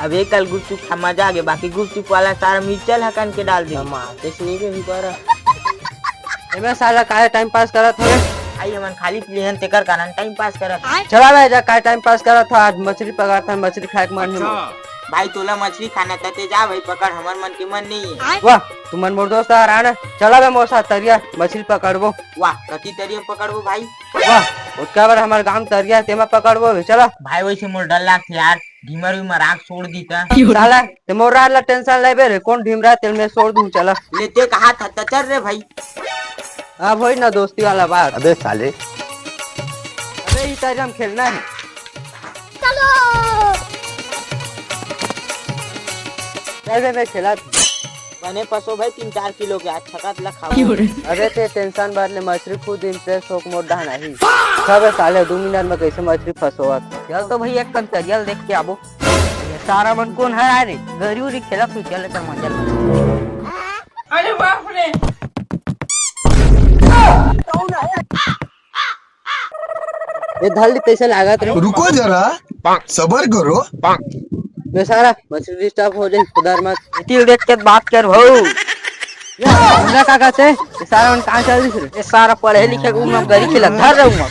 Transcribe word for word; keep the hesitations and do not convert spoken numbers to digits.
अबे कल गुपचुप खा मजा आगे, बाकी गुपचुप वाला सारा मिर्चा ल हकन के डाल दे। माचिस नहीं के भी पारा। एमे साला काहे टाइम पास करत हवे? भाई हमन खाली पीले हन तेकर कारण टाइम पास करत हन। चला बे जा, काहे टाइम पास करत हव? आज मछली पकड़त हन, मछली खाए के मन हे मोर। भाई तोला मछली खाना त ते जा भाई पकड़, हमर मन के मन नहीं है। वाह, तुमन मोर दोस्त हर आना। चला बे मोर साथ तरिया मछली पकड़बो। वाह, कति तरिया पकड़बो भाई? वाह, ओतका बर हमर गांव तरिया तेमा पकड़बो बे, चला। भाई वैसे मोर डर लागथे यार, ढीमर वीमर आग छोड़ दी त। साला, ते मोर राज ला टेंशन लेबे रे, कौन ढीमरा तेल में छोड़ दूं, चला। ले ते कहा था त चल रे भाई। अब होई ना दोस्ती वाला बात। अबे साले। अबे ई तरिया म खेलना है। चलो। चल बे, मैं खेला। बने फंसो भाई, तीन चार किलो के आज छकत ला खाओ। अबे ते टेंशन बाद ले मछली खुद इम्प्रेस होके मोर डहान आही। सबे साले दू मिनट में कैसे मछली फंसोवत। चल तो भाई एक कन तरिया ल देख के आबो। ये सारा मन कौन है रे? गरी उरी खेला तू, चल एकर मजा ले। अरे बाप रे। ये धर ली, कैसे लागत रे? रुको जरा, सबर करो। बे सारा मछली डिस्टर्ब हो जाए, सुधार मत। तिल देख के बात कर भाऊ। ये हमरा का कहते? ये सारा मन कहाँ चल दिस रे? ये सारा पढ़े लिखे के उम्र में गरी खेला धर रहूंगा।